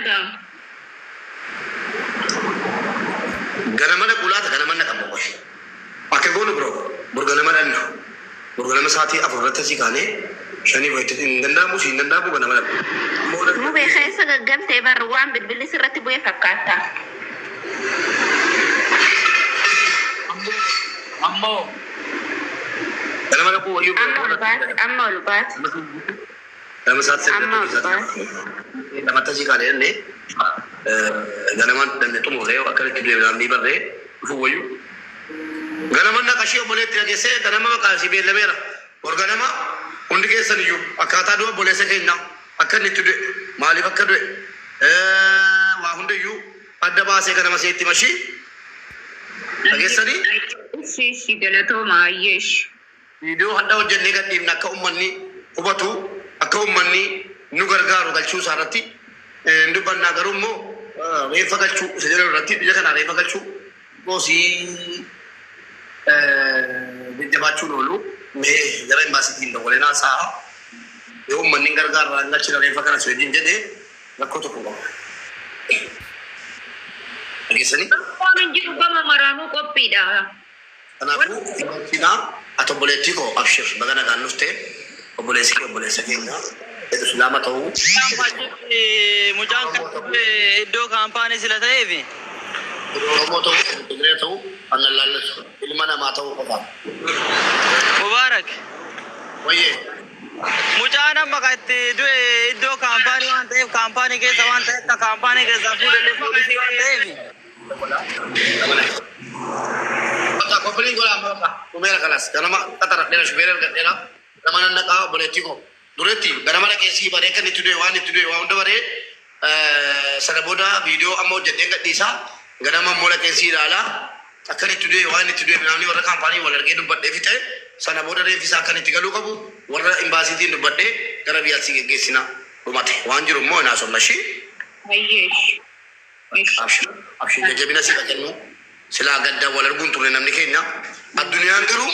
dhaga'ama. Ganama dhaquu laata ganama dhaqan boqoy. Akka goonu biroo bor ganama dhanna. Bor ganama sa'aatii 4 irratti asii kaanee shanii wayitti hin danda'amu si hin danda'amu ganama dhaqu. Ammoo dhaqu. Mubee keessa gaggaltee bar waan bilbilli sirratti bu'e fakkaata. Ammoo Ganama dhaquu wayyuu Amma ol baate amma ol baate Ganama sa'aatii 8 amma ol irratti baate. lamatti asii kaanee jennee ganama dhanne xumurree akka itti deemnaan ni barree dhufuu wayyuu. Ganama naqashii obboleetti dhageessee ganama maqaa si beellameera. Bor ganama hundi keessan iyyuu akkaataa du'a obboleessa keenya akka inni itti du'e maaliif akka du'e waa hunda iyyuu adda baasee ganama seetti mashii dhageessanii. Ishi ishi galatooma ayyee ishi. Viidiyoo hadha hojjennee gadhiifna akka ummanni hubatu akka ummanni nu gargaaru galchuu isaa irratti hin dubbannaa garuu immoo reeffa galchuu isa jedhamu irratti biyya kanaa reeffa galchuu goosii jajjabaachuun oolu mee gara imbaasiitiin dawwalee naasaa yoo ummanni hin gargaarraa hin galchina reeffa kana si wajjin jedhee rakkoo tokko hin qabu. Dhageessanii? Rakkoon hin jiru gama maraanuu qophiidha. Kanaafuu hin galchinaa ati obboleettii koo abshir baga nagaan dhufte obboleessi kee obboleessa keenya fedhu islaama ta'uu Mucaan kan Oromoo ta'uu dhufe iddoo kaampaanii sila ta'eef. fedhu Oromoo ta'uu fedhu Tigree ta'uu an nan laallatu ilma namaa ta'uu qofa. Mubaarak. Wayyee. Mucaan amma kan itti du'e iddoo kaampaanii waan ta'eef kaampaanii keessa waan ta'eef akka kaampaanii keessaa fuudhellee poolisii waan ta'eef. Bakka koppiliin godhaa amma bakka dhumeera kalas ganama qaxaradheera shufeera argadheera ganama nan dhaqaa obboleettii koo duretti ganama dhaqee sii baree kan itti du'e waan itti du'e waa hunda baree sana booda viidiyoo amma hojjedheen gadhiisa ganama immoo dhaqee sii ilaalaa akkan itti du'e waan itti du'e namni warra kaampaanii wal argee dubbadhee fixe sana booda reeffi isaa akkan itti galuu qabu warra imbaasiitiin dubbadhee gara biyyaatti sii geggeessina dhumate waan jiru immoo hin haasofna ishii. Ayyee ishi. Ishi. Abshir abshir jajjabina siif haa kennu silaa gaddaan wal arguun turre namni keenya addunyaan garuu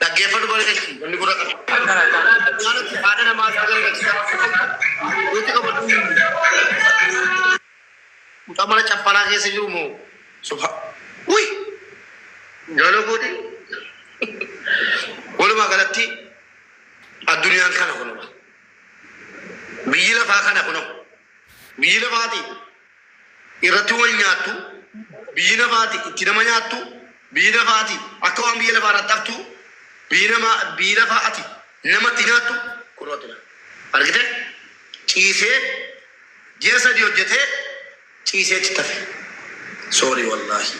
dhaggeeffadhu bareechi namni gurra qabu addunyaan ati haadha namaa isaa garagalchita nuti qabadhu mucaa mana caffaraa keessa jiru moo subha uy jaaloo kooti walumaa galatti addunyaan kana kunuma biyyi lafaa kana kunoo Biyyi lafaati irratti wal nyaattu, biyyi lafaati itti nama nyaattu, biyyi lafaati akka waan biyya lafaa irratti haftu, biyyi namaa biyyi lafaa ati namatti nyaattu kunoo ati argite ciisee ji'a sadii hojjetee ciisee achitti hafe. Sorry wallaahi.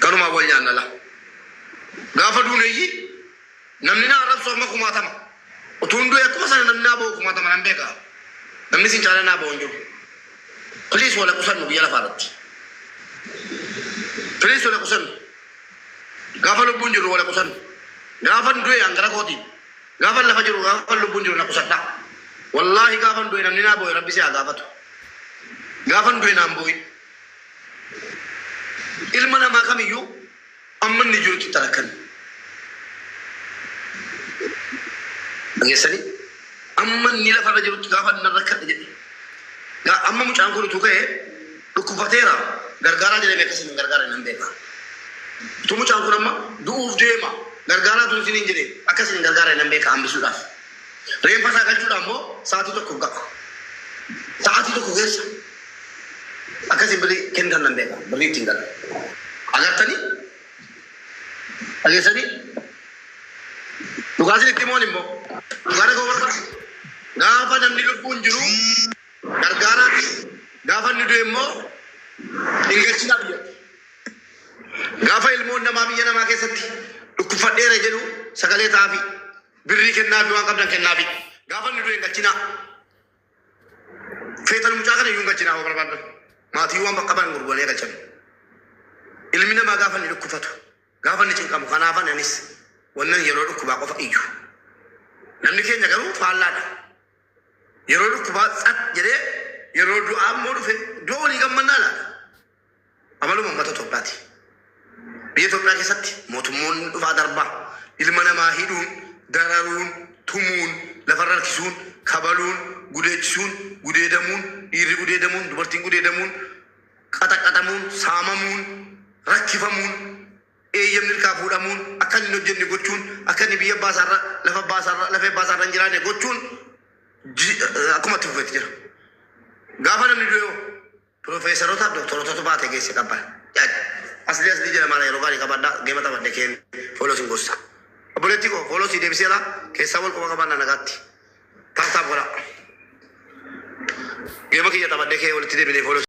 Kanumaa wal nyaanna la. Gaafa duuneyyi Namni na arrabsu amma kumaatama. Utuun du'e akkuma sana namni naa boo'u kumaatama nan beeka. Namni isin caalaa naa boo'u hin jiru. Please wal haa qusannu biyya lafaa irratti. Please wal haa qusannu. Gaafa lubbuun jirru wal haa qusannu. Gaafan du'e an gara kootiin. Gaafan lafa jiru gaafan lubbuun jiru na qusadhaa. Wallaahi gaafan du'e namni naa boo'e rabbi si haa gaafatu. Gaafan du'e naan boo'in. Ilma namaa kamiyyuu Amma inni jirutti itti rakkanne. Dhageessanii? Amma inni lafarra jirutti gaafa inni rakkadhe jedhe. Amma mucaan kun utuu ka'ee dhukkubateera gargaaraa jedhamee akka isin hin gargaarre nan beeka. Utuu mucaan kun amma du'uuf deema gargaaraa tun isiniin jedhe akka isin hin gargaarre nan beeka hambisuudhaaf. Reenfa isaa galchuudhaaf immoo sa'aatii tokko ga'a. Sa'aatii tokko keessa Akka isin birrii kennitan nan beeka. Birrii ittiin gala. Agartanii? Dhageessanii? Dhugaa isin itti himuun immoo. Dhugaa dhaga'uu barbaadu. Gaafa namni lubbuun jiru gargaaraati. Gaafa inni du'e immoo hin galchinaa biyyatti. Gaafa ilmoon namaa biyya namaa keessatti dhukkubfadheera jedhu sagalee ta'aafi. Birrii kennaafi waan qabdan kennaafi. Gaafa inni du'e hin galchinaa. Feetan mucaa kana iyyuu hin galchinaa yoo barbaadan. Maatii waan bakka qaban gurguranii galchan. Ilmi namaa gaafa inni dhukkufatu, gaafa inni cinqamu, kanaafan anis wannan yeroo dhukkubaa qofa iyyu. Namni keenya garuu faallaadha. Yeroo dhukkubaa tsat jedhee yeroo du'aa immoo dhufe du'a walii gammannaa laata? Amaluma ummata Itoophiyaati. Biyya Itoophiyaa keessatti mootummoonni dhufaa darbaa ilma namaa hidhuun, dararuun, tumuun, lafarra harkisuun Kabaluun, gudeechisuun, gudeedamuun, dhiirri gudeedamuun, dubartiin gudeedamuun, qaxaqaxamuun, saamamuun, rakkifamuun, eeyyamni harkaa fuudhamuun, akka inni hin hojjenne gochuun, akka inni biyya baasaarra, lafa baasaarra, lafee baasaarra hin jiraanne gochuun akkuma itti fufetti jira. Gaafa namni du'e hoo piroofeesaroota doktorootatu baate geesse qabbala. Asli asli jedhama yeroo gaarii qabadhaa geema taphadhe keen follow sin gossa. Obboleettii koo follow si deebiseera keessaa wal quba qabaannaa nagaatti. Tap tap godhaa. Geema kiyya taphadhe kee walitti deebinee follow.